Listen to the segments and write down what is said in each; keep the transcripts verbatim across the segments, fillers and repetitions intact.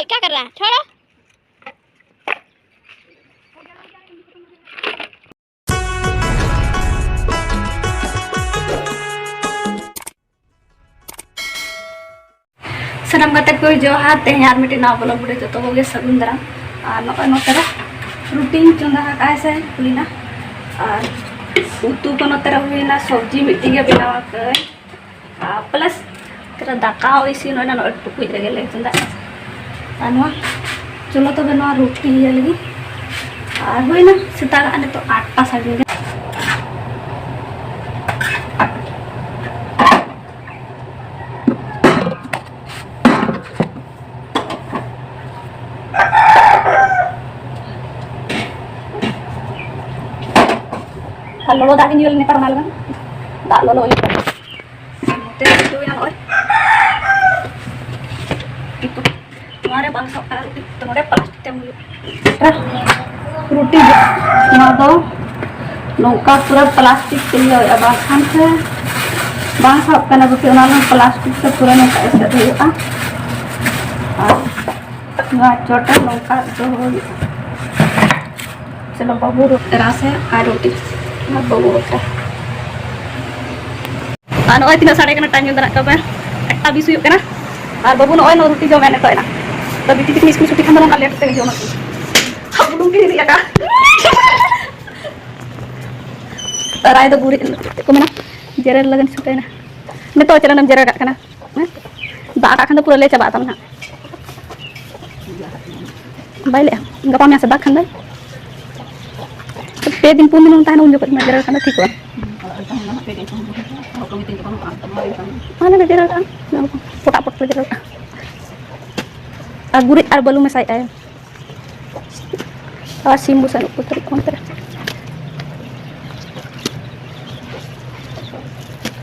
क्या कर रहा है? छोड़ो। ᱥᱟᱱᱟᱢ ᱜᱟᱛᱮ ᱠᱚ ᱡᱚᱦᱟᱨ᱾ ᱛᱮᱦᱮᱧ ᱟᱨ ᱢᱤᱫᱴᱮᱱ ᱱᱟᱣᱟ vlog video ᱡᱚᱛᱚ ᱠᱚᱜᱮ ᱥᱟᱹᱜᱩᱱ ᱫᱟᱨᱟᱢ᱾ ᱟᱨ ᱱᱚᱜᱼᱚᱭ ᱱᱚᱛᱮ ᱨᱮ ᱨᱩᱴᱤᱧ ᱪᱚᱸᱫᱟ ᱟᱠᱟᱫᱼᱟ ᱥᱮ ᱦᱩᱭᱱᱟ᱾ ᱟᱨ ᱩᱛᱩ ᱠᱚ ᱱᱚᱛᱮ ᱨᱮ ᱦᱩᱭᱱᱟ, ᱥᱚᱵᱽᱡᱤ ᱢᱤᱫᱴᱮᱱ ᱜᱮ ᱵᱮᱱᱟᱣ ᱟᱠᱟᱫᱟᱹᱧ᱾ ᱟᱨ plus ᱱᱚᱛᱮ ᱨᱮ ᱫᱟᱠᱟ ᱦᱚᱸ ᱤᱥᱤᱱ ᱦᱩᱭᱱᱟ, ᱱᱚᱜᱼᱚᱭ ᱴᱩᱠᱩᱡ ᱨᱮᱜᱮ ᱞᱮ ᱪᱚᱸᱫᱟ᱾ ᱟᱨ ᱱᱚᱣᱟ ᱪᱚᱞᱚ ᱛᱚᱵᱮ ᱱᱚᱣᱟ ᱨᱩᱴᱤ ᱤᱭᱟᱹ ᱞᱟᱹᱜᱤᱫ᱾ ᱟᱨ ᱦᱩᱭᱱᱟ ᱥᱮᱛᱟᱜ ᱱᱤᱛᱚᱜ ᱟᱴᱴᱟ ᱥᱟᱲᱮ ᱱᱚᱭ᱾ ᱟᱨ ᱞᱚᱞᱚ ᱫᱟᱜ ᱜᱮ ᱧᱩ ᱞᱮ ᱱᱮᱛᱟᱨ ᱚᱱᱟ ᱞᱟᱹᱜᱤᱫ᱾ ᱫᱟᱜ ᱞᱚᱞᱚ ᱦᱩᱭᱩᱜ ᱠᱟᱱᱟ᱾ ᱱᱚᱛᱮ ᱨᱮ ᱩᱛᱩᱭᱟ ᱱᱚᱜᱼᱚᱭ᱾ ᱠᱤᱱᱛᱩ ᱱᱚᱣᱟ ᱨᱮ ᱵᱟᱝ ᱥᱟᱵ ᱠᱟᱱᱟ ᱨᱩᱴᱤ, ᱛᱚ ᱱᱚᱰᱮ plastic ᱛᱮ ᱦᱩᱭᱩᱜᱼᱟ᱾ ᱨᱩᱴᱤ ᱱᱚᱣᱟ ᱫᱚ ᱱᱚᱝᱠᱟ ᱯᱩᱨᱟᱹ plastic ᱛᱮ ᱤᱭᱟᱹ ᱦᱩᱭᱩᱜᱼᱟ, ᱵᱟᱝᱠᱷᱟᱱ ᱥᱮ ᱵᱟᱝ ᱥᱟᱵ ᱠᱟᱱᱟ ᱨᱩᱴᱤ, ᱚᱱᱟ ᱦᱚᱸ plastic ᱛᱮ ᱯᱩᱨᱟᱹ ᱱᱚᱝᱠᱟ ᱮᱥᱮᱫ ᱦᱩᱭᱩᱜᱼᱟ᱾ ᱟᱨ ᱱᱚᱣᱟ ᱪᱚᱴ ᱨᱮ ᱱᱚᱝᱠᱟ ᱫᱚᱦᱚ ᱦᱩᱭᱩᱜᱼᱟ᱾ ᱪᱚᱞᱚ ᱵᱟᱹᱵᱩ ᱮᱨᱟ ᱥᱮ ᱟᱨ ᱨᱩᱴᱤ, ᱟᱨ ᱵᱟᱹᱵᱩ ᱵᱟᱠᱷᱨᱟ᱾ ᱟᱨ ᱱᱚᱜᱼᱚᱭ ᱛᱤᱱᱟᱹᱜ ᱥᱟᱰᱮ ᱠᱟᱱᱟ, time ᱧᱮᱞ ᱫᱟᱲᱮᱭᱟᱜ ᱠᱟᱱᱟ ᱯᱮ, ᱮᱠᱴᱟ ᱵᱤᱥ ᱦᱩᱭᱩᱜ ᱠᱟᱱᱟ᱾ ᱟᱨ ᱵᱟᱹᱵᱩ ᱱᱚᱜᱼᱚᱭ ᱱᱚᱣᱟ ᱨᱩᱴᱤ ᱡᱚᱢᱮ ᱱᱤᱛᱚᱜ ᱮᱱᱟ᱾ ᱛᱚ ᱵᱤᱴᱤ ᱛᱤᱠᱤᱱ ᱥᱠᱩᱞ ᱪᱷᱩᱴᱤ ᱠᱷᱟᱱ ᱫᱚ ᱱᱚᱝᱠᱟ late ᱛᱮᱜᱮ ᱡᱚᱢᱟ᱾ ᱟᱨ ᱵᱩᱞᱩᱝ ᱜᱮ ᱦᱤᱨᱤᱡ ᱟᱠᱟᱫ᱾ ᱟᱨ ᱟᱭ ᱫᱚ ᱜᱩᱨᱤᱡ, ᱪᱮᱫ ᱠᱚ ᱢᱮᱱᱟ, ᱡᱮᱨᱮᱲ ᱞᱟᱹᱜᱤᱫ ᱪᱷᱩᱴᱟᱹᱣᱮᱱᱟ᱾ ᱱᱤᱛᱚᱜ ᱪᱮᱫ ᱮᱢ ᱡᱮᱨᱮᱲ ᱠᱟᱜ ᱠᱟᱱᱟ? ᱦᱮᱸ? ᱫᱟᱜ ᱠᱟᱜ ᱠᱷᱟᱱ ᱫᱚ ᱯᱩᱨᱟᱹ ᱞᱮ ᱪᱟᱵᱟᱜ ᱛᱟᱢᱟ ᱦᱟᱸᱜ᱾ ᱵᱟᱭ ᱞᱟᱹᱭᱟ, ᱜᱟᱯᱟ ᱢᱮᱭᱟᱝ ᱥᱮ ᱫᱟᱜ ᱠᱷᱟᱱ ᱫᱚ᱾ ᱯᱮ ᱫᱤᱱ ᱯᱩᱱ ᱫᱤᱱ ᱮᱢ ᱛᱟᱦᱮᱱᱟ, ᱩᱱ ᱡᱚᱠᱷᱚᱡ ᱢᱟ ᱡᱮᱨᱮᱲ ᱠᱷᱟᱱ ᱫᱚ ᱴᱷᱤᱠᱚᱜᱼᱟ᱾ ᱢᱟᱱᱮ ᱞᱮ ᱡᱮᱨᱮᱲ ᱠᱟᱜᱼᱟ, ᱯᱚᱴᱟᱜ ᱯᱚᱴ ᱞᱮ ᱡᱮᱨᱮᱲ ᱠᱟᱜᱼᱟ᱾ ᱟᱨ ᱜᱩᱨᱤᱡ ᱟᱨ ᱵᱟᱹᱞᱩ ᱢᱮᱥᱟᱭᱮᱫᱼᱟᱭ᱾ ᱟᱨ ᱥᱤᱢ ᱵᱩᱥᱟᱹᱜ ᱩᱛᱩ ᱛᱟᱹᱨᱤᱡ ᱚᱱᱛᱮ ᱨᱮ᱾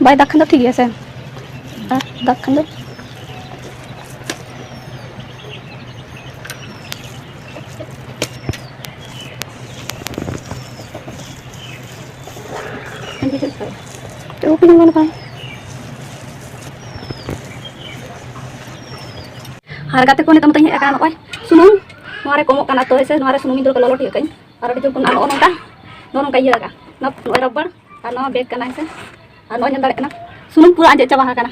ᱵᱟᱭ ᱫᱟᱜ ᱠᱷᱟᱱ ᱫᱚ ᱴᱷᱤᱠ ᱜᱮᱭᱟ ᱥᱮ? ᱟᱨ ᱫᱟᱜ ᱠᱷᱟᱱ ᱫᱚ ᱪᱮᱫ ᱦᱚᱸ ᱵᱟᱝ ᱜᱟᱱᱚᱜᱼᱟ᱾ ᱟᱨ ᱜᱟᱛᱮ ᱠᱚ, ᱱᱤᱛᱚᱜ ᱢᱟᱛᱚᱧ ᱦᱮᱡ ᱟᱠᱟᱱᱟ ᱱᱚᱜᱼᱚᱭ ᱥᱩᱱᱩᱢ, ᱱᱚᱣᱟ ᱨᱮ ᱠᱚᱢᱚᱜ ᱠᱟᱱᱟ ᱛᱚ, ᱦᱮᱸ ᱥᱮ, ᱱᱚᱣᱟ ᱨᱮ ᱥᱩᱱᱩᱢ ᱤᱧ ᱫᱩᱞ ᱠᱟᱜᱼᱟ, ᱞᱚᱞᱚ ᱴᱷᱤᱠ ᱠᱟᱜ ᱟᱹᱧ᱾ ᱟᱨ ᱟᱹᱰᱤ ᱡᱳᱨ ᱠᱚ ᱱᱚᱜᱼᱚ ᱱᱚᱝᱠᱟ, ᱱᱚᱜᱼᱚ ᱱᱚᱝᱠᱟ ᱤᱭᱟᱹ ᱟᱠᱟᱫ, ᱱᱚᱜᱼᱚᱭ ᱨᱟᱵᱟᱨ, ᱟᱨ ᱱᱚᱣᱟ ᱵᱮᱜᱽ ᱠᱟᱱᱟ, ᱦᱮᱸ ᱥᱮ᱾ ᱟᱨ ᱱᱚᱜᱼᱚᱭ ᱧᱮᱞ ᱫᱟᱲᱮᱭᱟᱜ ᱠᱟᱱᱟ, ᱥᱩᱱᱩᱢ ᱯᱩᱨᱟᱹ ᱟᱸᱡᱮᱫ ᱪᱟᱵᱟ ᱟᱠᱟᱱᱟ,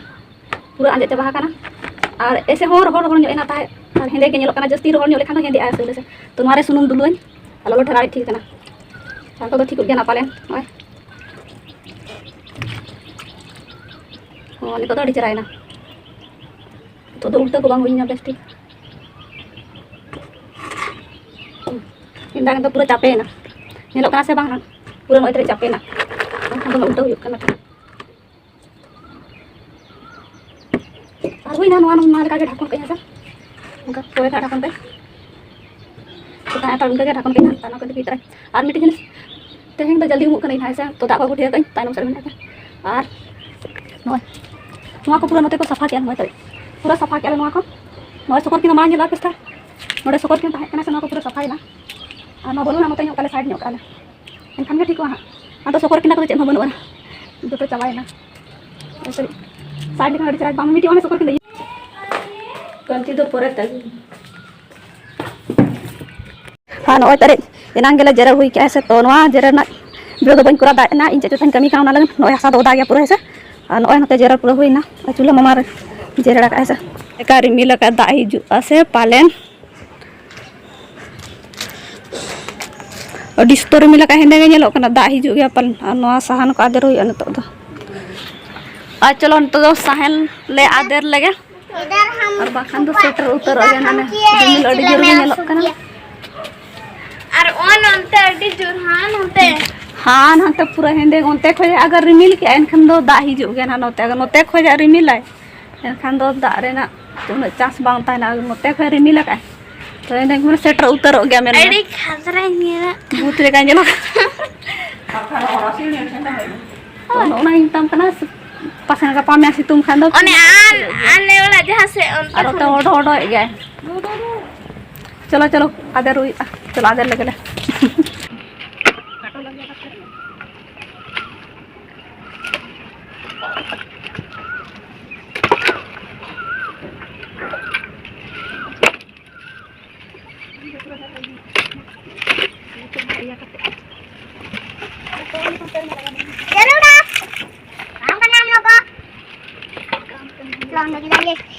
ᱯᱩᱨᱟᱹ ᱟᱸᱡᱮᱫ ᱪᱟᱵᱟ ᱟᱠᱟᱱᱟ᱾ ᱟᱨ ᱮᱥᱮ ᱦᱚᱸ ᱨᱚᱦᱚᱲ ᱨᱚᱦᱚᱲ ᱧᱚᱜ ᱮᱱᱟ ᱛᱟᱦᱮᱸᱫ, ᱟᱨ ᱦᱮᱸᱫᱮ ᱜᱮ ᱧᱮᱞᱚᱜ ᱠᱟᱱᱟ, ᱡᱟᱹᱥᱛᱤ ᱨᱚᱦᱚᱲ ᱧᱚᱜ ᱞᱮᱠᱷᱟᱱ ᱫᱚ ᱦᱮᱸᱫᱮᱜᱼᱟ ᱟᱹᱥᱩᱞ ᱦᱮᱸ ᱥᱮ᱾ ᱛᱚ ᱱᱚᱣᱟ ᱨᱮ ᱥᱩᱱᱩᱢ ᱫᱩᱞᱟᱹᱧ ᱟᱨ ᱞᱚᱞᱚ ᱰᱷᱮᱨ ᱟᱨ ᱴᱷᱤᱠ ᱠᱟᱱᱟ᱾ ᱟᱨ ᱱᱤᱛᱚᱜ ᱫᱚ ᱴᱷᱤᱠᱚᱜ ᱜᱮᱭᱟ ᱱᱟᱜ ᱯᱟᱞᱮᱱ, ᱱᱚᱜᱼᱚᱭ᱾ ᱦᱚᱸ, ᱱᱤᱛᱚᱜ ᱫᱚ ᱟᱹᱰᱤ ᱪᱮᱦᱨᱟᱭᱮᱱᱟ᱾ ᱱᱤᱛᱚᱜ ᱫᱚ ᱩᱞᱴᱟᱹ ᱠᱚ ᱵᱟᱝ ᱦᱩᱭᱱᱟ ᱵᱮᱥ ᱴᱷᱤᱠ᱾ ᱦᱮᱸᱫᱟ ᱜᱮ ᱫᱚ ᱯᱩᱨᱟᱹ ᱪᱟᱯᱮᱭᱮᱱᱟ᱾ ᱧᱮᱞᱚᱜ ᱠᱟᱱᱟ ᱥᱮ ᱵᱟᱝ? ᱯᱩᱨᱟᱹ ᱱᱚᱜᱼᱚᱭ ᱛᱟᱦᱞᱮ ᱪᱟᱯᱮᱭᱮᱱᱟ᱾ ᱵᱟᱝᱠᱷᱟᱱ ᱫᱚᱢᱮ ᱩᱞᱴᱟᱹ ᱦᱩᱭᱩᱜ ᱠᱟᱱᱟ᱾ ᱟᱨ ᱦᱩᱭᱱᱟ ᱱᱚᱣᱟ, ᱱᱚᱣᱟ ᱞᱮᱠᱟ ᱜᱮ ᱰᱷᱟᱠᱚᱱ ᱠᱟᱜ ᱟᱹᱧ ᱦᱮᱸ ᱥᱮ᱾ ᱚᱱᱠᱟ ᱯᱚᱨᱮ ᱠᱟᱜ ᱰᱷᱟᱠᱚᱱ ᱛᱮ᱾ ᱛᱟᱦᱮᱸ ᱦᱟᱛᱟᱲ ᱚᱱᱠᱟ ᱜᱮ ᱰᱷᱟᱠᱚᱱ ᱠᱟᱜ ᱟᱹᱧ ᱦᱟᱸᱜ᱾ ᱛᱟᱨ ᱱᱚᱣᱟ ᱠᱚ ᱤᱫᱤ ᱛᱚᱨᱟᱭ᱾ ᱟᱨ ᱢᱤᱫᱴᱤᱡ ᱡᱤᱱᱤᱥ, ᱛᱮᱦᱮᱧ ᱫᱚ ᱡᱚᱞᱫᱤ ᱩᱢᱩᱜ ᱠᱟᱹᱱᱟᱹᱧ ᱦᱮᱸ ᱥᱮ᱾ ᱛᱚ ᱫᱟᱜ ᱠᱚ ᱟᱹᱜᱩ ᱴᱷᱤᱠ ᱠᱟᱜ ᱟᱹᱧ, ᱛᱟᱭᱱᱚᱢ ᱥᱮᱫ ᱨᱮ ᱢᱮᱱᱟᱜ ᱠᱟᱜᱼᱟ᱾ ᱟᱨ ᱱᱚᱜᱼᱚᱭ ᱱᱚᱣᱟ ᱠᱚ ᱯᱩᱨᱟᱹ ᱱᱚᱛᱮ ᱠᱚ ᱥᱟᱯᱷᱟ ᱠᱮᱜᱼᱟ, ᱱᱚᱜᱼᱚᱭ ᱛᱟᱹᱨᱤᱡ ᱯᱩᱨᱟᱹ ᱥᱟᱯᱷᱟ ᱠᱮᱜᱼᱟ ᱞᱮ ᱱᱚᱣᱟ ᱠᱚ᱾ ᱱᱚᱜᱼᱚᱭ ᱥᱚᱠᱚᱨ ᱠᱤᱱᱟ ᱢᱟ ᱧᱮᱞᱚᱜᱼᱟ ᱯᱮᱥᱴᱟ᱾ ᱱᱚᱰᱮ ᱥᱚᱠᱚᱨ ᱠᱤᱱ ᱛᱟᱦᱮᱸ ᱠᱟᱱᱟ ᱥᱮ, ᱱᱚᱣᱟ ᱠᱚ ᱯᱩᱨᱟᱹ ᱥᱟᱯᱷᱟᱭᱮᱱᱟ᱾ ᱟᱨ ᱱᱚᱣᱟ ᱵᱟᱹᱱᱩᱜᱼᱟ, ᱱᱚᱛᱮ ᱧᱚᱜ ᱠᱟᱜᱼᱟ ᱞᱮ, ᱥᱟᱭᱤᱰ ᱧᱚᱜ ᱠᱟᱜᱼᱟ ᱞᱮ᱾ ᱮᱱᱠᱷᱟᱱ ᱜᱮ ᱴᱷᱤᱠᱚᱜᱼᱟ ᱦᱟᱸᱜ᱾ ᱟᱫᱚ ᱥᱚᱠᱚᱨ ᱠᱤᱱᱟ ᱠᱚᱫᱚ ᱪᱮᱫ ᱦᱚᱸ ᱵᱟᱹᱱᱩᱜᱼᱟ, ᱡᱚᱛᱚ ᱪᱟᱵᱟᱭᱮᱱᱟ᱾ ᱥᱟᱭᱤᱰ ᱞᱮᱠᱷᱟᱱ ᱟᱹᱰᱤ ᱪᱮᱦᱨᱟ ᱵᱟᱝ ᱢᱤᱫᱴᱤᱡ ᱚᱱᱮ ᱥᱚᱠᱚᱨ ᱠᱤᱱᱟ᱾ ᱠᱟᱹᱱᱛᱤ ᱫᱚ ᱯᱚᱨᱮ ᱛᱮ᱾ ᱟᱨ ᱱᱚᱜᱼᱚᱭ ᱛᱟᱨᱮᱡ ᱮᱱᱟᱝ ᱜᱮᱞᱮ ᱡᱮᱨᱮᱲ ᱦᱩᱭ ᱠᱮᱜᱼᱟ ᱥᱮ, ᱛᱚ ᱱᱚᱣᱟ ᱡᱮᱨᱮᱲ ᱨᱮᱱᱟᱜ video ᱫᱚ ᱵᱟᱹᱧ ᱠᱚᱨᱟᱣ ᱫᱟᱲᱮᱭᱟᱜ ᱠᱟᱱᱟ, ᱤᱧ ᱪᱮᱫ ᱪᱚ ᱛᱟᱧ ᱠᱟᱹᱢᱤ ᱠᱟᱱᱟ ᱚᱱᱟ ᱞᱟᱹᱜᱤᱫ᱾ ᱱᱚᱜᱼᱚᱭ ᱦᱟᱥᱟ ᱫᱚ ᱚᱫᱟ ᱜᱮᱭᱟ ᱯᱩᱨᱟᱹ ᱦᱮᱸ ᱥᱮ᱾ ᱟᱨ ᱱᱚᱜᱼᱚᱭ ᱱᱚᱛᱮ ᱡᱮᱨᱮᱲ ᱯᱩᱨᱟᱹ ᱦᱩᱭᱱᱟ, ᱟᱨ ᱪᱩᱞᱦᱟᱹ ᱢᱟᱢᱟ ᱨᱮ ᱡᱮᱨᱮᱲ ᱟᱠᱟᱫ ᱦᱮᱸ ᱥᱮ᱾ ᱮᱠᱟ ᱨᱤᱢᱤᱞ ᱟᱠᱟᱫ, ᱫᱟᱜ ᱦᱤᱡᱩᱜᱼᱟ ᱥᱮ ᱯᱟᱞᱮᱱ᱾ ᱟᱹᱰᱤ ᱥᱩᱛᱟᱹᱨ ᱨᱤᱢᱤᱞ ᱟᱠᱟᱫ, ᱦᱮᱸᱫᱮ ᱜᱮ ᱧᱮᱞᱚᱜ ᱠᱟᱱᱟ, ᱫᱟᱜ ᱦᱤᱡᱩᱜ ᱜᱮᱭᱟ ᱯᱟᱞᱮᱱ᱾ ᱟᱨ ᱱᱚᱣᱟ ᱥᱟᱦᱟᱱ ᱠᱚ ᱟᱫᱮᱨ ᱦᱩᱭᱩᱜᱼᱟ ᱱᱤᱛᱚᱜ ᱫᱚ᱾ ᱟᱨ ᱪᱚᱞᱚ ᱱᱤᱛᱚᱜ ᱫᱚ ᱥᱟᱦᱟᱱ ᱞᱮ ᱟᱫᱮᱨ ᱞᱮᱜᱮ, ᱟᱨ ᱵᱟᱠᱷᱟᱱ ᱫᱚ ᱥᱮᱴᱮᱨ ᱩᱛᱟᱹᱨᱚᱜ ᱜᱮᱭᱟ ᱱᱟᱱᱮ ᱨᱤᱢᱤᱞ ᱟᱹᱰᱤ ᱡᱳᱨ ᱜᱮ ᱧᱮᱞᱚᱜ ᱠᱟᱱᱟ᱾ ᱟᱨ ᱚᱱ ᱚᱱᱛᱮ ᱟᱹᱰᱤ ᱡᱳᱨ ᱦᱟᱱ ᱦᱟᱱᱛᱮ᱾ ᱦᱟᱱ ᱦᱟᱱᱛᱮ ᱯᱩᱨᱟᱹ ᱦᱮᱸᱫᱮ, ᱚᱱᱛᱮ ᱠᱷᱚᱡ ᱟᱜᱟᱨ ᱨᱤᱢᱤᱞ ᱠᱮᱜᱼᱟ ᱮᱱᱠᱷᱟᱱ ᱫᱚ ᱫᱟᱜ ᱦᱤᱡᱩᱜ ᱜᱮᱭᱟ ᱱᱟᱦᱟᱜ ᱱᱚᱛᱮ, ᱟᱜᱟᱨ ᱱᱚᱛᱮ ᱠᱷᱚᱡᱟᱜ ᱨᱤᱢᱤᱞᱟᱭ ᱮᱱᱠᱷᱟᱱ ᱫᱚ ᱫᱟᱜ ᱨᱮᱱᱟᱜ ᱩᱱᱟᱹᱜ chance ᱵᱟᱝ ᱛᱟᱦᱮᱱᱟ᱾ ᱟᱨ ᱱᱚᱛᱮ ᱠᱷᱚᱡ ᱨᱤᱢᱤᱞ ᱟᱠᱟᱜᱼᱟᱭ ᱛᱚ ᱮᱸᱰᱮ ᱠᱷᱟᱱ ᱥᱮᱴᱮᱨ ᱩᱛᱟᱹᱨᱚᱜ ᱜᱮᱭᱟ ᱢᱮᱱ ᱢᱮ᱾ ᱟᱹᱰᱤ ᱠᱷᱟᱛᱨᱟᱧ ᱧᱮᱞᱟ᱾ ᱵᱷᱩᱛ ᱞᱮᱠᱟᱧ ᱧᱮᱞᱚᱜ ᱠᱟᱱᱟ᱾ ᱛᱚ ᱱᱚᱜᱼᱚ ᱱᱟᱧ ᱢᱮᱛᱟᱢ ᱠᱟᱱᱟ, ᱯᱟᱥᱮ ᱜᱟᱯᱟ ᱢᱮᱭᱟᱝ ᱥᱤᱛᱩᱝ ᱠᱷᱟᱱ ᱫᱚ ᱟᱞᱮ ᱚᱲᱟᱜ ᱡᱟᱦᱟᱸ ᱥᱮᱫ ᱚᱱᱛᱮ ᱟᱨ ᱚᱱᱛᱮ ᱠᱷᱚᱱ᱾ ᱦᱚᱰᱚ ᱦᱚᱰᱚᱭᱮᱫ ᱜᱮᱭᱟᱭ᱾ ᱪᱚᱞᱚ, ᱪᱚᱞᱚ, ᱟᱫᱮᱨ ᱦᱩᱭᱩᱜᱼᱟ᱾ ᱪᱚᱞᱚ, ᱟᱫᱮᱨ ᱞᱮᱜᱮ ᱞᱮ᱾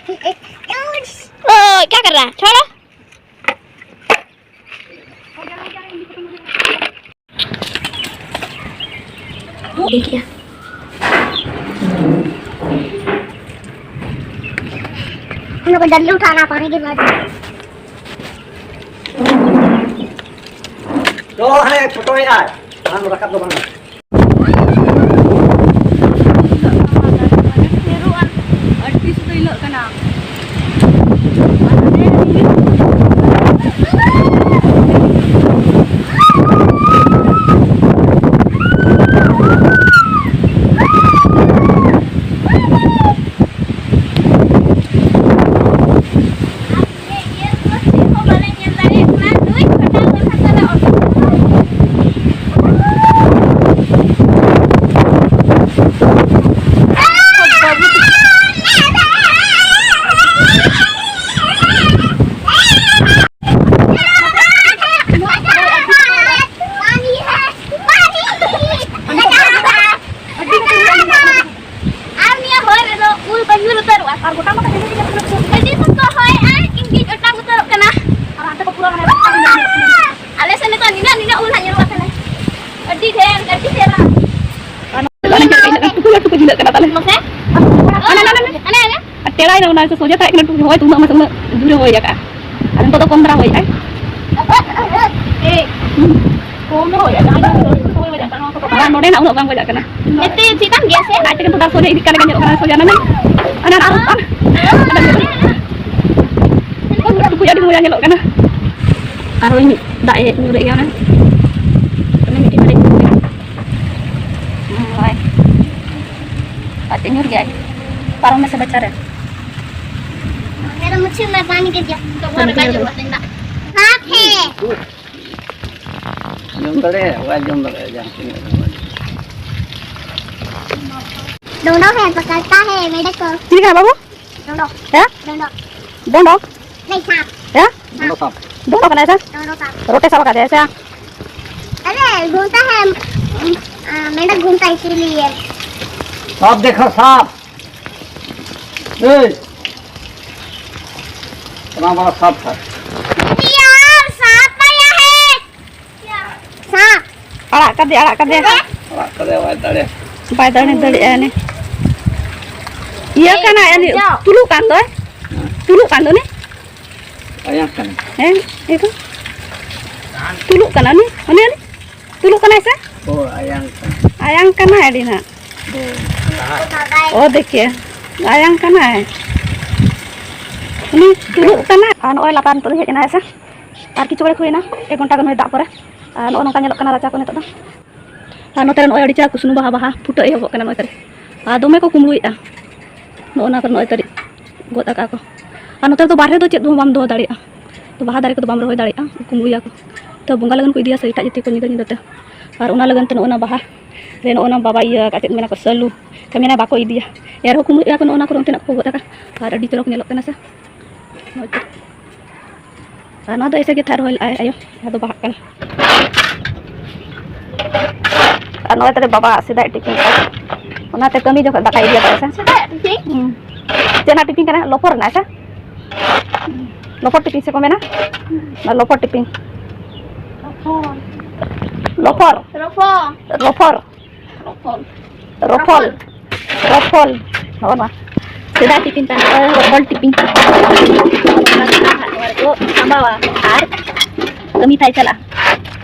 ओए, क्या कर रहा है? छोड़ो। देखिए, हम लोग को जल्दी उठाना, पानी गिरना। तो है, फोटो है यार, हम रखा तो बना। ᱟᱹᱰᱤ ᱥᱩᱫᱷᱟᱹ ᱦᱤᱞᱟᱹᱜ ᱠᱟᱱᱟ᱾ ᱟᱨ ᱱᱤᱭᱟᱹ ᱦᱚᱭ ᱨᱮᱫᱚ ᱩᱞ ᱠᱚ ᱧᱩᱨ ᱩᱛᱟᱹᱨᱚᱜᱼᱟ᱾ ᱟᱨ ᱜᱚᱴᱟ ᱢᱟ ᱛᱟᱦᱮᱸ ᱠᱟᱱᱟ᱾ ᱟᱹᱰᱤ ᱥᱚᱠᱛᱚ ᱦᱚᱭᱮᱜᱼᱟᱭ, ᱤᱧ ᱜᱤᱧ ᱚᱴᱟᱝ ᱩᱛᱟᱹᱨᱚᱜ ᱠᱟᱱᱟ᱾ ᱟᱨ ᱦᱟᱱᱛᱮ ᱠᱚ ᱯᱩᱨᱟᱹ ᱦᱟᱱᱮ ᱟᱞᱮ ᱥᱮᱫ ᱱᱤᱛᱚᱜ ᱱᱤᱱᱟᱹᱜ, ᱱᱤᱱᱟᱹᱜ ᱩᱞ ᱦᱟᱸᱜ ᱧᱩᱨᱩᱜᱼᱟ ᱛᱟᱦᱞᱮ᱾ ᱟᱹᱰᱤ ᱰᱷᱮᱨ, ᱟᱹᱰᱤ ᱪᱮᱦᱨᱟ᱾ ᱴᱩᱠᱩ ᱞᱟᱹᱴᱩ ᱠᱚ ᱡᱷᱤᱞᱟᱹᱜ ᱠᱟᱱᱟ ᱛᱟᱦᱞᱮ᱾ ᱢᱟᱥᱮ? ᱦᱟᱱᱮ, ᱦᱟᱱᱮ, ᱦᱟᱱᱮ᱾ ᱦᱟᱱᱮ, ᱦᱟᱱᱮ᱾ ᱟᱨ ᱴᱮᱲᱟᱭ ᱱᱟ ᱚᱱᱟ ᱥᱚᱡᱷᱮ ᱛᱟᱦᱮᱸ ᱠᱟᱱᱟ, ᱦᱚᱭ ᱛᱚ ᱩᱱᱟᱹᱜ ᱢᱟᱥᱮ ᱩᱱᱟᱹᱜ ᱡᱳᱨᱮ ᱦᱚᱭ ᱟᱠᱟᱫᱼᱟ᱾ ᱟᱨ ᱱᱤᱛᱚᱜ ᱫᱚ ᱠᱚᱢ ᱫᱷᱟᱨᱟ ᱦᱚᱭᱮᱜᱼᱟᱭ᱾ ᱮᱭ, ᱠᱚᱢ ᱫᱚ ᱦᱚᱭᱮᱜᱼᱟ, ᱡᱟᱦᱟᱸ ᱡᱟᱦᱟᱸ ᱠᱚᱨᱮ ᱦᱚᱭ ᱵᱟᱡᱟᱜ ᱠᱟᱱᱟ, ᱚᱱᱟ ᱠᱚᱫᱚ ᱟᱨ ᱱᱚᱰᱮᱱᱟᱜ ᱩᱱᱟᱹᱜ ᱵᱟᱝ ᱵᱟᱡᱟᱜ ᱠᱟᱱᱟ᱾ ᱱᱤᱛᱮ ᱪᱮᱫ ᱠᱟᱱ ᱜᱮᱭᱟ ᱥᱮ? ᱟᱡ ᱛᱮᱜᱮ ᱛᱚ ᱫᱟᱜ ᱥᱚᱡᱷᱮ ᱤᱫᱤᱜ ᱠᱟᱱ ᱞᱮᱠᱟ ᱧᱮᱞᱚᱜ ᱠᱟᱱᱟ, ᱥᱚᱡᱷᱮ ᱚᱱᱟ ᱢᱮ᱾ ᱚᱱᱟ ᱟᱨ ᱚᱱᱠᱟᱱ ᱴᱩᱠᱩᱡ ᱟᱹᱰᱤ ᱢᱚᱡᱟ ᱧᱮᱞᱚᱜ ᱠᱟᱱᱟ᱾ ᱟᱨᱦᱚᱸ ᱤᱧ ᱫᱟᱜ ᱮ ᱧᱩᱨᱮᱫ ᱜᱮᱭᱟ ᱚᱱᱟ᱾ ᱚᱱᱟ ᱢᱤᱫᱴᱤᱡ ᱵᱟᱨᱭᱟ ᱧᱩᱨ ᱠᱟᱱᱟ᱾ ᱦᱳᱭ᱾ ᱟᱡ ᱛᱮ ᱧᱩᱨ ᱜᱮᱭᱟᱭ᱾ ᱯᱟᱨᱚᱢ ᱢᱮᱥᱮ ᱵᱟᱪᱷᱟ ᱨᱮ᱾ मेरा मुझे मैं पानी के दिया। तो वो लगा जो बंदा। साफ है। ᱡᱚᱢ ᱫᱟᱲᱮᱭᱟᱜᱼᱟ, ᱵᱟᱭ ᱡᱚᱢ ᱫᱟᱲᱮᱭᱟᱜᱼᱟ, ᱡᱟᱦᱟᱸ ᱛᱤᱱᱟᱹᱜ ᱨᱮᱦᱚᱸ᱾ ᱰᱚᱸᱰᱚ ᱦᱮ ᱯᱟᱠᱟᱲᱛᱟ ᱦᱮ ᱢᱮᱰᱮ ᱠᱚ᱾ ᱪᱤᱞᱤ ᱠᱟᱱᱟ ᱵᱟᱹᱵᱩ? ᱰᱚᱸᱰᱚ᱾ ᱦᱮᱸ? ᱰᱚᱸᱰᱚ᱾ ᱰᱚᱸᱰᱚ? ᱞᱟᱹᱭ ᱥᱟᱯ᱾ ᱦᱮᱸ? ᱰᱚᱸᱰᱚ ᱥᱟᱯ᱾ ᱰᱚᱸᱰᱚ ᱠᱟᱱᱟᱭ ᱥᱮ? ᱰᱚᱸᱰᱚ ᱥᱟᱯ᱾ ᱨᱚᱴᱮ ᱥᱟᱵ ᱟᱠᱟᱫᱮᱭᱟ ᱥᱮ? अरे घूमता है, आ, मेंढक घूमता है इसीलिए। साफ देखो, साफ। ए, ᱚᱱᱟ ᱢᱟ ᱥᱟᱛ ᱥᱟᱛ᱾ ᱭᱟᱨ, ᱥᱟᱛ ᱟᱭᱟ ᱦᱮ᱾ ᱥᱟᱛ᱾ ᱟᱲᱟᱜ ᱠᱟᱫᱮ, ᱟᱲᱟᱜ ᱠᱟᱫᱮ᱾ ᱚᱲᱟᱜ ᱠᱚᱨᱮ ᱵᱟᱭ ᱫᱟᱲᱮ᱾ ᱵᱟᱭ ᱫᱟᱲᱮ ᱫᱟᱲᱮᱭᱟᱜᱼᱟ ᱩᱱᱤ᱾ ᱤᱭᱟᱹ ᱠᱟᱱᱟᱭ ᱩᱱᱤ, ᱡᱚ᱾ ᱛᱩᱞᱩᱜ ᱠᱟᱱ ᱫᱚᱭ᱾ ᱛᱩᱞᱩᱜ ᱠᱟᱱ ᱫᱚ ᱩᱱᱤ᱾ ᱟᱭᱟᱝ ᱠᱟᱱᱟᱭ᱾ ᱦᱮᱸ, ᱤᱭᱟᱹ ᱠᱚ᱾ ᱛᱩᱞᱩᱜ ᱠᱟᱱᱟ ᱩᱱᱤ, ᱩᱱᱤ, ᱩᱱᱤ᱾ ᱛᱩᱞᱩᱜ ᱠᱟᱱᱟᱭ ᱥᱮ? ᱚ, ᱟᱭᱟᱝ ᱠᱟᱱᱟᱭ᱾ ᱟᱭᱟᱝ ᱠᱟᱱᱟᱭ ᱟᱹᱰᱤ ᱱᱟᱜ᱾ ᱚ᱾ ᱚ, ᱫᱮᱠᱷᱤᱭᱮ᱾ ᱟᱭᱟᱝ ᱠᱟᱱᱟᱭ᱾ ᱩᱱᱤ ᱛᱩᱞᱩᱜ ᱠᱟᱱᱟᱭ᱾ ᱟᱨ ᱱᱚᱜᱼᱚᱭ ᱞᱟᱛᱟᱨ ᱱᱤᱛᱚᱜ ᱞᱤᱧ ᱦᱮᱡ ᱮᱱᱟ, ᱦᱮᱸ ᱥᱮ᱾ ᱟᱨ ᱠᱤᱪᱷᱩ ᱜᱷᱟᱹᱲᱤᱡ ᱦᱩᱭᱱᱟ, ᱮᱠ ᱜᱷᱚᱱᱴᱟ ᱜᱟᱱ ᱦᱩᱭ ᱫᱟᱜ ᱯᱚᱨᱮ᱾ ᱟᱨ ᱱᱚᱜᱼᱚ ᱱᱚᱝᱠᱟ ᱧᱮᱞᱚᱜ ᱠᱟᱱᱟ ᱨᱟᱪᱟ ᱠᱚ ᱱᱤᱛᱚᱜ ᱫᱚ᱾ ᱟᱨ ᱱᱚᱛᱮ ᱨᱮ ᱱᱚᱜᱼᱚᱭ ᱟᱹᱰᱤ ᱪᱮᱦᱨᱟ ᱠᱩᱥᱱᱩ ᱵᱟᱦᱟ, ᱵᱟᱦᱟ ᱯᱷᱩᱴᱟᱹᱜ ᱮᱦᱚᱵᱚᱜ ᱠᱟᱱᱟ ᱱᱚᱜᱼᱚᱭ ᱛᱟᱹᱨᱤ᱾ ᱟᱨ ᱫᱚᱢᱮ ᱠᱚ ᱠᱩᱢᱵᱽᱲᱩᱭᱮᱫᱼᱟ ᱱᱚᱜᱼᱚ ᱱᱟ ᱠᱚ ᱱᱚᱜᱼᱚᱭ ᱛᱟᱹᱨᱤ ᱜᱚᱫ ᱟᱠᱟᱫᱼᱟ ᱠᱚ᱾ ᱟᱨ ᱱᱚᱛᱮ ᱨᱮᱫᱚ ᱵᱟᱨᱦᱮ ᱫᱚ ᱪᱮᱫ ᱦᱚᱸ ᱵᱟᱢ ᱫᱚᱦᱚ ᱫᱟᱲᱮᱭᱟᱜᱼᱟ, ᱛᱚ ᱵᱟᱦᱟ ᱫᱟᱨᱮ ᱠᱚᱫᱚ ᱵᱟᱢ ᱨᱚᱦᱚᱭ ᱫᱟᱲᱮᱭᱟᱜᱼᱟ, ᱠᱩᱢᱵᱽᱲᱩᱭᱟ ᱠᱚ᱾ ᱛᱚ ᱵᱚᱸᱜᱟ ᱞᱟᱹᱜᱤᱫ ᱠᱚ ᱤᱫᱤᱭᱟ ᱥᱮ ᱮᱴᱟᱜ ᱡᱟᱹᱛᱤ ᱠᱚ ᱧᱤᱫᱟᱹ ᱧᱤᱫᱟᱹ ᱛᱮ᱾ ᱟᱨ ᱚᱱᱟ ᱞᱟᱹᱜᱤᱫ ᱛᱮ ᱱᱚᱜᱼᱚ ᱱᱟ ᱵᱟᱦᱟ ᱨᱮ ᱱᱚᱜᱼᱚ ᱱᱟ ᱵᱟᱵᱟ ᱤᱭᱟᱹ ᱟᱠᱟᱫ, ᱪᱮᱫ ᱢᱮᱱᱟ ᱠᱚ, ᱥᱟᱹᱞᱩ ᱠᱚ ᱢᱮᱱᱟ ᱵᱟᱠᱚ ᱤᱫᱤᱭᱟ, ᱮᱱ ᱨᱮᱦᱚᱸ ᱠᱩᱢᱵᱽᱲᱩᱭᱮᱫᱼᱟ ᱠᱚ ᱱᱚᱜᱼᱚ ᱱᱟ ᱠᱚᱨᱮ ᱚᱱᱛᱮᱱᱟᱜ ᱠᱚ ᱜᱚᱫ ᱟᱠᱟᱫ᱾ ᱟᱨ ᱟᱹᱰᱤ ᱪᱚᱨᱚᱠ ᱧᱮᱞᱚᱜ ᱠᱟᱱᱟ ᱥᱮ᱾ ᱟᱨ ᱱᱚᱣᱟ ᱫᱚ ᱮᱭᱥᱮ ᱜᱮ ᱛᱷᱟᱨ ᱨᱚᱦᱚᱭ ᱞᱮᱫᱼᱟᱭ ᱟᱭᱳ, ᱡᱟᱦᱟᱸ ᱫᱚ ᱵᱟᱦᱟᱜ ᱠᱟᱱᱟ᱾ ᱟᱨ ᱱᱚᱜᱼᱚᱭ ᱛᱟᱞᱮ ᱵᱟᱵᱟ ᱥᱮᱫᱟᱭ ᱴᱤᱯᱤᱱ ᱠᱟᱱᱟ, ᱚᱱᱟᱛᱮ ᱠᱟᱹᱢᱤ ᱡᱚᱠᱷᱚᱱ ᱫᱟᱠᱟᱭ ᱤᱫᱤᱭᱟ ᱥᱮ᱾ ᱥᱮᱫᱟᱭ ᱴᱤᱯᱤᱱ? ᱦᱩᱸ᱾ ᱪᱮᱫ ᱨᱮᱱᱟᱜ ᱴᱤᱯᱤᱱ ᱠᱟᱱᱟ? ᱞᱚᱯᱷᱚᱨ ᱨᱮᱱᱟᱜ ᱥᱮ? ᱞᱚᱯᱷᱚᱨ ᱴᱤᱯᱤᱱ ᱥᱮ ᱠᱚ ᱢᱮᱱᱟ? ᱚᱱᱟ ᱞᱚᱯᱷᱚᱨ ᱴᱤᱯᱤᱱ᱾ ᱞᱚᱯᱷᱚᱨ᱾ ᱞᱚᱯᱷᱚᱨ᱾ ᱞᱚᱯᱷᱚᱨ᱾ ᱞᱚᱯᱷᱚᱨ᱾ ᱨᱚᱯᱷᱚᱞ᱾ ᱨᱚᱯᱷᱚᱞ᱾ ᱨᱚᱯᱷᱚᱞ᱾ ᱱᱚᱜᱼᱚ ᱱᱚᱣᱟ᱾ ᱥᱮᱫᱟᱭ ᱴᱤᱯᱤᱱ ᱛᱟᱦᱮᱸ ᱠᱟᱱᱟ, ᱨᱚᱯᱷᱚᱞ ᱴᱤᱯᱤᱱ᱾ ᱱᱚᱣᱟ ᱨᱮᱠᱚ ᱥᱟᱢᱵᱟᱣᱟ ᱟᱨ ᱠᱟᱹᱢᱤ ᱛᱟᱭ ᱪᱟᱞᱟᱜᱼᱟ᱾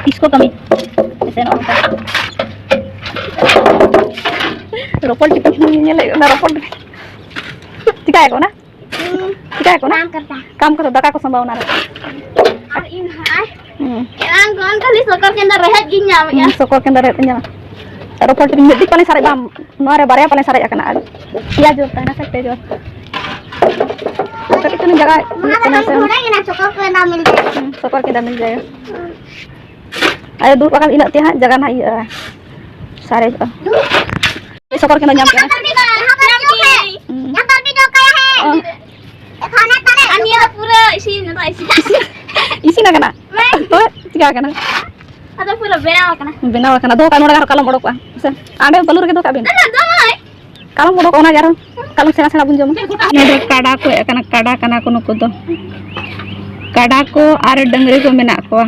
ᱛᱤᱥ ᱠᱚ ᱠᱟᱹᱢᱤ? ᱥᱮ ᱱᱚᱜᱼᱚ ᱱᱚᱝᱠᱟ᱾ ᱨᱚᱯᱷᱚᱞ ᱴᱤᱯᱤᱱ ᱧᱮᱞᱮᱫ ᱚᱱᱟ ᱨᱚᱯᱷᱚᱞ ᱴᱤᱯᱤᱱ᱾ ᱪᱤᱠᱟᱹᱭᱟᱠᱚ ᱚᱱᱟ? ᱦᱩᱸ᱾ ᱪᱤᱠᱟᱹᱭᱟᱠᱚ ᱚᱱᱟ? ᱠᱟᱢ ᱠᱟᱛᱮ᱾ ᱠᱟᱢ ᱠᱟᱛᱮ ᱫᱟᱠᱟ ᱠᱚ ᱥᱟᱢᱵᱟᱣᱟ ᱚᱱᱟ ᱨᱮ᱾ ᱟᱨ ᱤᱧ ᱦᱟᱸᱜ ᱦᱩᱸ᱾ ᱮᱱᱟᱝ ᱠᱷᱚᱱ ᱠᱷᱟᱹᱞᱤ ᱥᱚᱠᱚᱨ ᱠᱮᱸᱫᱟ ᱨᱮᱦᱮᱫ ᱜᱤᱧ ᱧᱟᱢᱮᱜᱼᱟ᱾ ᱦᱩᱸ, ᱥᱚᱠᱚᱨ ᱠᱮᱸᱫᱟ ᱨᱮᱦᱮᱫ ᱤᱧ ᱧᱟᱢᱟ᱾ ᱨᱚᱯᱷᱚᱞ ᱴᱤᱯᱤᱱ ᱢᱤᱫ ᱫᱤᱠ ᱯᱟᱞᱮ ᱥᱟᱨᱮᱡ ᱵᱟᱢ, ᱱᱚᱣᱟ ᱨᱮ ᱵᱟᱨᱭᱟ ᱯᱟᱞᱮ ᱥᱟᱨᱮᱡ ᱟᱠᱟᱱᱟ᱾ ᱟᱨ ᱯᱮᱭᱟ ᱡᱳᱨ ᱛᱟᱦᱮᱱᱟ ᱥᱮ ᱯᱮ ᱡᱳᱨ? ᱠᱟᱹᱴᱤᱡ ᱪᱩᱞᱩᱝ ᱡᱟᱭᱜᱟ ᱤᱭᱟᱹᱜ ᱠᱟᱱᱟ ᱥᱮ? ᱱᱚᱰᱮ ᱜᱮ ᱱᱟᱜ ᱥᱚᱠᱚᱨ ᱠᱮᱸᱫᱟ ᱢᱤᱞ ᱡᱟᱭᱜᱟ᱾ ᱦᱩᱸ, ᱥᱚᱠᱚᱨ ᱠᱮᱸᱫᱟ ᱢᱤᱞ ᱡᱟᱭᱜᱟ᱾ ᱟᱭᱳ ᱫᱩᱲᱩᱵ ᱟᱠᱟᱱ ᱤᱱᱟᱹᱜ ᱛᱮ ᱦᱟᱸᱜ ᱡᱟᱭᱜᱟ ᱱᱟᱜ ᱤᱭᱟᱹᱜᱼᱟ, ᱥᱟᱨᱮᱡᱚᱜᱼᱟ᱾ ᱥᱚᱠᱚᱨ ᱠᱮᱸᱫᱟ ᱧᱟᱢ ᱠᱮᱫᱟ᱾ ᱦᱩᱸ᱾ ᱚ᱾ ᱟᱨ ᱱᱤᱭᱟᱹ ᱫᱚ ᱯᱩᱨᱟᱹ ᱤᱥᱤᱱ, ᱱᱚᱣᱟ ᱤᱥᱤᱱ᱾ ᱤᱥᱤᱱ ᱟᱠᱟᱱᱟ? ᱵᱟᱝ᱾ ᱛᱚ ᱪᱤᱠᱟ ᱟᱠᱟᱱᱟ? ᱟᱫᱚ ᱯᱩᱨᱟᱹ ᱵᱮᱱᱟᱣ ᱟᱠᱟᱱᱟ᱾ ᱵᱮᱱᱟᱣ ᱟᱠᱟᱱᱟ᱾ ᱫᱚᱦᱚ ᱠᱟᱜ ᱢᱮ, ᱱᱚᱰᱮ ᱟᱨᱦᱚᱸ ᱟᱞᱚᱢ ᱚᱰᱚᱠᱚᱜᱼᱟ᱾ ᱥᱮ ᱟᱸᱰᱮ ᱵᱟᱹᱞᱩ ᱨᱮᱜᱮ ᱫᱚᱦᱚ ᱠᱟᱜ ᱵᱤᱱ᱾ ᱫᱚ ᱵᱟᱝ᱾ ᱠᱟᱞᱚᱢ ᱚᱰᱚᱠ, ᱚᱱᱟ ᱜᱮ ᱟᱨᱚ ᱠᱟᱞᱚᱢ ᱥᱮᱬᱟ ᱥᱮᱬᱟ ᱵᱚᱱ ᱡᱚᱢᱟ᱾ ᱱᱚᱰᱮ ᱠᱟᱰᱟ ᱠᱚ ᱦᱮᱡ ᱟᱠᱟᱱᱟ, ᱠᱟᱰᱟ ᱠᱟᱱᱟ ᱠᱚ ᱱᱩᱠᱩ ᱫᱚ᱾ ᱠᱟᱰᱟ ᱠᱚ ᱟᱨ ᱰᱟᱹᱝᱨᱤ ᱠᱚ ᱢᱮᱱᱟᱜ ᱠᱚᱣᱟ᱾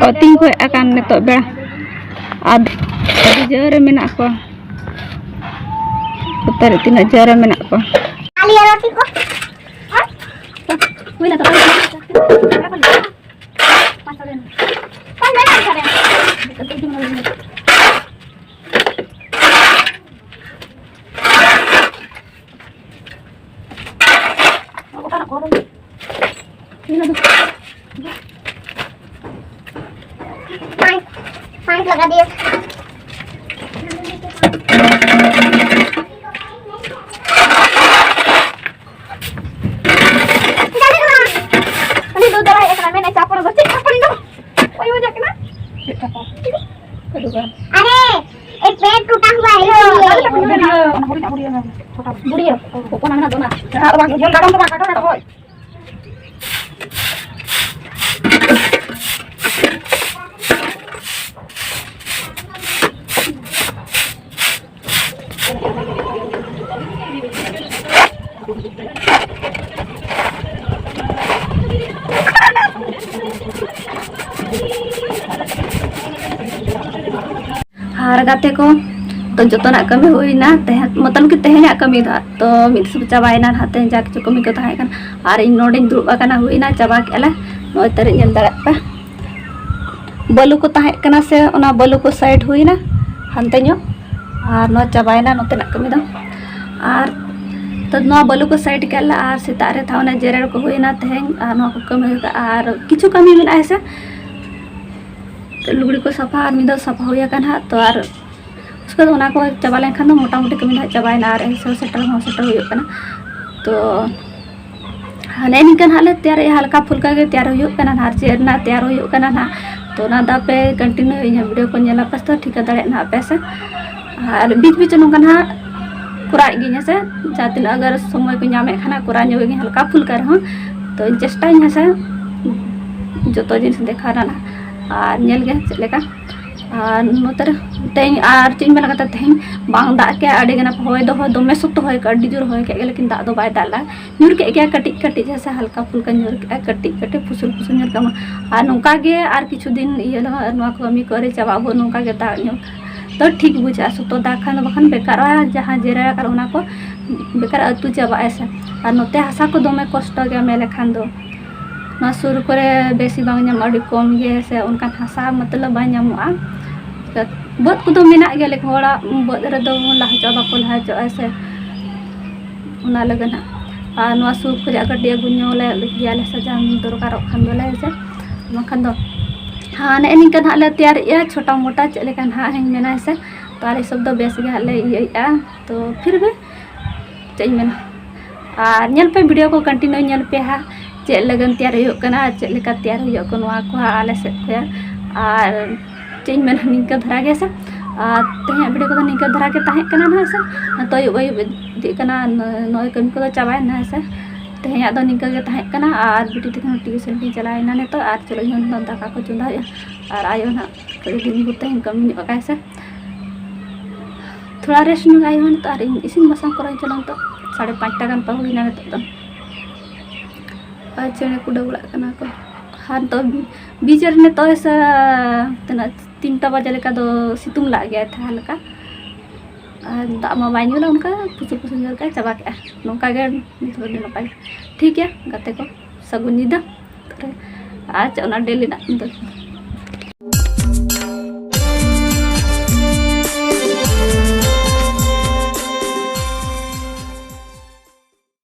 ᱟᱹᱛᱤᱧ ᱠᱚ ᱦᱮᱡ ᱟᱠᱟᱱ ᱱᱤᱛᱚᱜ ᱵᱮᱲᱟ᱾ ᱟᱨ ᱟᱹᱰᱤ ᱡᱳᱨ ᱨᱮ ᱢᱮᱱᱟᱜ ᱠᱚᱣᱟ᱾ ᱱᱚᱛᱮ ᱨᱮ ᱛᱤᱱᱟᱹᱜ ᱡᱳᱨ ᱨᱮ ᱢᱮᱱᱟᱜ ᱠᱚᱣᱟ᱾ ᱦᱩᱭᱱᱟ ᱛᱚ᱾ पाइप, पाइप लगा दिए। ᱩᱱᱤ ᱫᱚ ᱫᱟᱲᱟᱭ ᱠᱟᱱᱟ, ᱢᱮᱱᱮᱫ ᱪᱟᱯᱚᱲ ᱫᱚ ᱪᱮᱫ ᱪᱟᱯᱚᱲ ᱫᱚ? ᱚᱭ ᱚᱡᱟᱜ ᱠᱟᱱᱟ᱾ अरे, एक पेड़ टूटा हुआ है, इसलिए। ᱵᱩᱲᱤᱭᱟᱹ, ᱦᱚᱯᱚᱱ ᱟᱢ ᱫᱚ ᱚᱱᱟ᱾ ᱟᱨ ᱵᱟᱝ, ᱡᱚᱞ ᱫᱟᱜᱟᱢ ᱫᱚ ᱵᱟᱝ, ᱠᱟᱴᱟ ᱨᱚᱦᱚᱭ᱾ ᱟᱨ ᱜᱟᱛᱮ ᱠᱚ, ᱛᱚ ᱡᱚᱛᱚᱱᱟᱜ ᱠᱟᱹᱢᱤ ᱦᱩᱭᱱᱟ, ᱛᱮᱦᱮᱧ, ᱢᱚᱛᱞᱚᱵ ᱠᱤ ᱛᱮᱦᱮᱧᱟᱜ ᱠᱟᱹᱢᱤ ᱫᱚ, ᱛᱚ ᱢᱤᱫ ᱥᱚᱯ ᱪᱟᱵᱟᱭᱮᱱᱟ ᱱᱟᱦᱟᱜ, ᱛᱮᱦᱮᱧ ᱡᱟ ᱠᱤᱪᱷᱩ ᱠᱟᱹᱢᱤ ᱠᱚ ᱛᱟᱦᱮᱸ ᱠᱟᱱᱟ᱾ ᱟᱨ ᱤᱧ ᱱᱚᱰᱮᱧ ᱫᱩᱲᱩᱵ ᱟᱠᱟᱱᱟ, ᱦᱩᱭᱱᱟ, ᱪᱟᱵᱟ ᱠᱮᱜᱼᱟ ᱞᱮ᱾ ᱱᱚᱜᱼᱚᱭ ᱛᱟᱹᱨᱤᱡ ᱧᱮᱞ ᱫᱟᱲᱮᱭᱟᱜ ᱯᱮ, ᱵᱟᱹᱞᱩ ᱠᱚ ᱛᱟᱦᱮᱸ ᱠᱟᱱᱟ ᱥᱮ, ᱚᱱᱟ ᱵᱟᱹᱞᱩ ᱠᱚ ᱥᱟᱭᱤᱰ ᱦᱩᱭᱱᱟ ᱦᱟᱱᱛᱮ ᱧᱚᱜ, ᱟᱨ ᱱᱚᱣᱟ ᱪᱟᱵᱟᱭᱮᱱᱟ ᱱᱚᱛᱮᱱᱟᱜ ᱠᱟᱹᱢᱤ ᱫᱚ᱾ ᱟᱨ ᱛᱚ ᱱᱚᱣᱟ ᱵᱟᱹᱞᱩ ᱠᱚ ᱥᱟᱭᱤᱰ ᱠᱮᱜᱼᱟ ᱞᱮ, ᱟᱨ ᱥᱮᱛᱟᱜ ᱨᱮ ᱛᱟᱦᱚᱸ ᱚᱱᱟ ᱡᱮᱨᱮᱲ ᱠᱚ ᱦᱩᱭᱱᱟ ᱛᱮᱦᱮᱧ, ᱟᱨ ᱱᱚᱣᱟ ᱠᱚ ᱠᱟᱹᱢᱤ ᱦᱩᱭ ᱠᱟᱜᱼᱟ, ᱟᱨ ᱠᱤᱪᱷᱩ ᱠᱟᱹᱢᱤ ᱢᱮᱱᱟᱜᱼᱟ ᱦᱮᱸ ᱥᱮ᱾ ᱞᱩᱜᱽᱲᱤ ᱠᱚ ᱥᱟᱯᱷᱟ ᱟᱨ ᱢᱤᱫ ᱫᱷᱟᱣ ᱥᱟᱯᱷᱟ ᱦᱩᱭ ᱟᱠᱟᱱ ᱦᱟᱸᱜ᱾ ᱛᱚ ᱟᱨ ᱩᱥᱠᱮ ᱵᱟᱫ ᱚᱱᱟ ᱠᱚ ᱪᱟᱵᱟ ᱞᱮᱱᱠᱷᱟᱱ ᱫᱚ ᱢᱚᱴᱟᱢᱩᱴᱤ ᱠᱟᱹᱢᱤ ᱫᱚ ᱦᱟᱸᱜ ᱪᱟᱵᱟᱭᱮᱱᱟ ᱟᱨ ᱮᱥᱮ ᱥᱮᱴᱮᱨ ᱦᱚᱸ ᱥᱮᱴᱮᱨ ᱦᱩᱭᱩᱜ ᱠᱟᱱᱟ᱾ ᱛᱚ ᱦᱟᱱᱮ ᱱᱤᱝᱠᱟᱹ ᱱᱟᱦᱟᱜ ᱞᱮ ᱛᱮᱭᱟᱨᱮᱜᱼᱟ, ᱦᱟᱞᱠᱟ ᱯᱷᱩᱞᱠᱟ ᱜᱮ ᱛᱮᱭᱟᱨ ᱦᱩᱭᱩᱜ ᱠᱟᱱᱟ ᱱᱟᱦᱟᱜ, ᱟᱨ ᱪᱮᱫ ᱨᱮᱱᱟᱜ ᱛᱮᱭᱟᱨ ᱦᱩᱭᱩᱜ ᱠᱟᱱᱟ ᱱᱟᱦᱟᱜ᱾ ᱛᱚ ᱚᱱᱟ ᱫᱚ ᱟᱯᱮ continue ᱤᱧᱟᱹᱜ video ᱠᱚ ᱧᱮᱞᱟ ᱯᱮ ᱛᱚ ᱴᱷᱤᱠᱟᱹ ᱫᱟᱲᱮᱭᱟᱜᱼᱟ ᱱᱟᱦᱟᱜ ᱯᱮ ᱥᱮ᱾ ᱟᱨ ᱵᱤᱪ ᱵᱤᱪ ᱱᱚᱝᱠᱟ ᱱᱟᱦᱟᱜ ᱠᱚᱨᱟᱣᱮᱫ ᱜᱤᱭᱟᱹᱧ ᱦᱮᱸ ᱥᱮ, ᱡᱟᱦᱟᱸ ᱛᱤᱱᱟᱹᱜ ᱟᱜᱟᱨ ᱥᱚᱢᱚᱭ ᱠᱚ ᱧᱟᱢᱮᱫ ᱠᱷᱟᱱ ᱠᱚᱨᱟᱣ ᱧᱚᱜ ᱜᱤᱭᱟᱹᱧ ᱦᱟᱞᱠᱟ ᱯᱷᱩᱞᱠᱟ ᱨᱮᱦᱚᱸ᱾ ᱛᱚ ᱪᱮᱥᱴᱟᱭᱟᱹᱧ ᱦᱮᱸ ᱥᱮ ᱡᱚᱛᱚ ᱡᱤᱱᱤᱥ ᱫᱮᱠᱷᱟᱣ ᱨᱮᱱᱟᱜ, ᱟᱨ ᱧᱮᱞ ᱜᱮ ᱪᱮᱫ ᱞᱮᱠᱟ᱾ ᱟᱨ ᱱᱚᱛᱮ ᱨᱮ ᱛᱮᱦᱮᱧ ᱟᱨ ᱪᱮᱫ ᱤᱧ ᱢᱮᱱ ᱠᱟᱫᱟ, ᱛᱮᱦᱮᱧ ᱵᱟᱝ ᱫᱟᱜ ᱠᱮᱜᱼᱟ, ᱟᱹᱰᱤ ᱜᱟᱱ ᱦᱚᱭ ᱫᱚ ᱦᱚᱭ, ᱫᱚᱢᱮ ᱥᱚᱠᱛᱚ ᱦᱚᱭ ᱠᱮᱜᱼᱟ, ᱟᱹᱰᱤ ᱡᱳᱨ ᱦᱚᱭ ᱠᱮᱜᱼᱟ, ᱞᱮᱠᱤᱱ ᱫᱟᱜ ᱫᱚ ᱵᱟᱭ ᱫᱟᱜ ᱞᱮᱜᱼᱟ᱾ ᱧᱩᱨ ᱠᱮᱜ ᱜᱮᱭᱟ ᱠᱟᱹᱴᱤᱡ ᱠᱟᱹᱴᱤᱡ, ᱡᱟᱦᱟᱸ ᱥᱮ ᱦᱟᱞᱠᱟ ᱯᱷᱩᱞᱠᱟ ᱧᱩᱨ ᱠᱮᱜᱼᱟ, ᱠᱟᱹᱴᱤᱡ ᱠᱟᱹᱴᱤᱡ ᱯᱷᱩᱥᱩᱨ ᱯᱷᱩᱥᱩᱨ ᱧᱩᱨ ᱠᱮᱜᱼᱟ᱾ ᱟᱨ ᱱᱚᱝᱠᱟ ᱜᱮ ᱟᱨ ᱠᱤᱪᱷᱩ ᱫᱤᱱ ᱤᱭᱟᱹ ᱞᱟᱦᱟ ᱱᱚᱣᱟ ᱠᱚ ᱠᱟᱹᱢᱤ ᱠᱚ ᱟᱹᱣᱨᱤ ᱪᱟᱵᱟᱜ ᱵᱷᱳᱨ ᱱᱚᱝᱠᱟ ᱜᱮ ᱫᱟᱜ ᱧᱩᱨ ᱫᱚ ᱴᱷᱤᱠ ᱵᱩᱡᱷᱟᱹᱜᱼᱟ᱾ ᱥᱚᱠᱛᱚ ᱫᱟᱜ ᱠᱷᱟᱱ ᱫᱚ ᱵᱟᱠᱷᱟᱱ ᱵᱮᱠᱟᱨᱚᱜᱼᱟ, ᱡᱟᱦᱟᱸ ᱡᱮᱨᱮᱲ ᱟᱠᱟᱫ ᱚᱱᱟ ᱠᱚ ᱵᱮᱠᱟᱨ ᱟᱹᱛᱩ ᱪᱟᱵᱟᱜᱼᱟ ᱥᱮ᱾ ᱟᱨ ᱱᱚᱛᱮ ᱦᱟᱥᱟ ᱠᱚ ᱫᱚᱢᱮ ᱠᱚᱥᱴᱚ ᱜᱮᱭᱟ ᱢᱮᱱ ᱞᱮᱠᱷᱟᱱ ᱫᱚ᱾ ᱱᱚᱣᱟ ᱥᱩᱨ ᱠᱚᱨᱮ ᱵᱮᱥᱤ ᱵᱟᱝ ᱧᱟᱢᱚᱜᱼᱟ, ᱟᱹᱰᱤ ᱠᱚᱢ ᱜᱮ ᱥᱮ ᱚᱱᱠᱟᱱ ᱦᱟᱥᱟ ᱢᱚᱛᱞᱚᱵ ᱵᱟᱝ ᱧᱟᱢᱚᱜᱼᱟ᱾ ᱵᱟᱹᱫᱽ ᱠᱚᱫᱚ ᱢᱮᱱᱟᱜ ᱜᱮᱭᱟ, ᱞᱮᱠᱤᱱ ᱦᱚᱲᱟᱜ ᱵᱟᱹᱫᱽ ᱨᱮᱫᱚ ᱞᱟᱦᱟ ᱦᱚᱪᱚᱜᱼᱟ, ᱵᱟᱠᱚ ᱞᱟᱦᱟ ᱦᱚᱪᱚᱜᱼᱟ ᱥᱮ, ᱚᱱᱟ ᱞᱟᱹᱜᱤᱫ ᱦᱟᱸᱜ᱾ ᱟᱨ ᱱᱚᱣᱟ ᱥᱩᱨ ᱠᱷᱚᱱᱟᱜ ᱠᱟᱹᱴᱤᱡ ᱟᱹᱜᱩ ᱧᱚᱜ ᱞᱮ ᱜᱮᱭᱟᱞᱮ ᱥᱮ, ᱡᱟᱦᱟᱸ ᱫᱚᱨᱠᱟᱨᱚᱜ ᱠᱷᱟᱱ ᱫᱚᱞᱮ ᱦᱮᱸ ᱥᱮ᱾ ᱵᱟᱝᱠᱷᱟᱱ ᱫᱚ ᱦᱟᱸ ᱱᱮᱜᱼᱮ ᱱᱤᱝᱠᱟᱹ ᱱᱟᱦᱟᱜ ᱞᱮ ᱛᱮᱭᱟᱨᱮᱜᱼᱟ, ᱪᱷᱳᱴᱟ ᱢᱳᱴᱟ ᱪᱮᱫ ᱞᱮᱠᱟ ᱱᱟᱦᱟᱜ ᱦᱮᱸ ᱢᱮᱱᱟ ᱦᱮᱸ ᱥᱮ᱾ ᱛᱚ ᱟᱞᱮ ᱥᱚᱵ ᱫᱚ ᱵᱮᱥ ᱜᱮ ᱦᱟᱸᱜ ᱞᱮ ᱤᱭᱟᱹᱭᱮᱜᱼᱟ, ᱛᱚ ᱯᱷᱤᱨ ᱵᱷᱤ ᱪᱮᱫ ᱤᱧ ᱢᱮᱱᱟ᱾ ᱟᱨ ᱧᱮᱞ ᱯᱮ, ᱵᱷᱤᱰᱤᱭᱳ ᱠᱚ ᱠᱚᱱᱴᱤᱱᱤᱭᱩ ᱧᱮᱞ ᱯᱮ ᱦᱟᱸᱜ, ᱪᱮᱫ ᱞᱟᱹᱜᱤᱫ ᱛᱮᱭᱟᱨ ᱦᱩᱭᱩᱜ ᱠᱟᱱᱟ, ᱪᱮᱫ ᱞᱮᱠᱟ ᱛᱮᱭᱟᱨ ᱦᱩᱭᱩᱜ ᱠᱟᱱᱟ ᱱᱚᱣᱟ ᱠᱚ ᱦᱟᱸᱜ ᱟᱞᱮ ᱥᱮᱫ ᱠᱷᱚᱱ᱾ ᱟᱨ ᱪᱮᱫ ᱤᱧ ᱢᱮᱱᱟ, ᱱᱤᱝᱠᱟᱹ ᱫᱷᱟᱨᱟ ᱜᱮ ᱥᱮ᱾ ᱟᱨ ᱛᱮᱦᱮᱧᱟᱜ ᱵᱷᱤᱰᱤᱭᱳ ᱠᱚᱫᱚ ᱱᱤᱝᱠᱟᱹ ᱫᱷᱟᱨᱟ ᱜᱮ ᱛᱟᱦᱮᱸ ᱠᱟᱱᱟ ᱱᱟᱦᱟᱜ ᱥᱮ᱾ ᱱᱤᱛᱚᱜ ᱟᱹᱭᱩᱵ ᱟᱹᱭᱩᱵ ᱤᱫᱤᱜ ᱠᱟᱱᱟ, ᱱᱚᱜᱼᱚᱭ ᱠᱟᱹᱢᱤ ᱠᱚᱫᱚ ᱪᱟᱵᱟᱭᱮᱱᱟ ᱦᱮᱸ ᱥᱮ᱾ ᱛᱮᱦᱮᱧᱟᱜ ᱫᱚ ᱱᱤᱝᱠᱟᱹ ᱜᱮ ᱛᱟᱦᱮᱸ ᱠᱟᱱᱟ᱾ ᱟᱨ ᱵᱤᱴᱤ ᱛᱟᱹᱠᱤᱱ ᱦᱚᱸ ᱴᱤᱭᱩᱥᱚᱱ ᱠᱤᱱ ᱪᱟᱞᱟᱣᱮᱱᱟ ᱱᱤᱛᱚᱜ, ᱟᱨ ᱪᱚᱞᱚ ᱤᱧ ᱦᱚᱸ ᱱᱤᱛᱚᱜ ᱫᱟᱠᱟ ᱠᱚ ᱪᱚᱸᱫᱟ ᱦᱩᱭᱩᱜᱼᱟ᱾ ᱟᱨ ᱟᱭᱳ ᱱᱟᱦᱟᱜ ᱠᱟᱹᱴᱤᱡ ᱫᱤᱱ ᱵᱷᱳᱨ ᱛᱮᱦᱮᱧ ᱠᱟᱹᱢᱤ ᱧᱚᱜ ᱟᱠᱟᱭ ᱥᱮ᱾ ᱛᱷᱚᱲᱟ ᱨᱮᱥᱴ ᱧᱚᱜ ᱟᱭ ᱦᱚᱸ ᱱᱤᱛᱚᱜ, ᱟᱨ ᱤᱧ ᱤᱥᱤᱱ ᱵᱟᱥᱟᱝ ᱠᱚᱨᱟᱣ ᱤᱧ ᱪᱟᱞᱟᱜ ᱱᱤᱛᱚᱜ᱾ ᱥᱟᱲᱮ ᱯᱟᱸᱪᱴᱟ ᱜᱟᱱ ᱯᱟ ᱦᱩᱭᱱᱟ ᱱᱤᱛᱚᱜ ᱫᱚ᱾ ᱟᱨ ᱪᱮᱬᱮ ᱠᱚ ᱰᱟᱹᱣᱲᱟᱜ ᱠᱟᱱᱟ ᱠᱚ᱾ ᱟᱨ ᱱᱤᱛᱚᱜ ᱵᱤᱪᱟᱹᱨ ᱱᱤᱛᱚᱜ ᱥᱮ ᱛᱤᱱᱟᱹᱜ ᱛᱤᱱᱴᱟ ᱵᱟᱡᱮ ᱞᱮᱠᱟ ᱫᱚ ᱥᱤᱛᱩᱝ ᱞᱟᱜ ᱜᱮᱭᱟᱭ ᱛᱟᱦᱮᱸ ᱞᱮᱠᱟ᱾ ᱟᱨ ᱫᱟᱜ ᱢᱟ ᱵᱟᱭ ᱧᱩᱨᱟ, ᱚᱱᱠᱟ ᱯᱩᱪᱩ ᱯᱩᱪᱩ ᱧᱩᱨ ᱠᱟᱜ ᱪᱟᱵᱟ ᱠᱮᱜᱼᱟ᱾ ᱱᱚᱝᱠᱟ ᱜᱮ ᱱᱤᱛᱚᱜ ᱟᱹᱰᱤ ᱱᱟᱯᱟᱭ᱾ ᱴᱷᱤᱠ ᱜᱮᱭᱟ ᱜᱟᱛᱮ ᱠᱚ, ᱥᱟᱹᱜᱩᱱ ᱧᱤᱫᱟᱹ᱾ ᱟᱨ ᱪᱮᱫ ᱚᱱᱟ ᱰᱮᱞᱤ ᱨᱮᱱᱟᱜ ᱫᱚ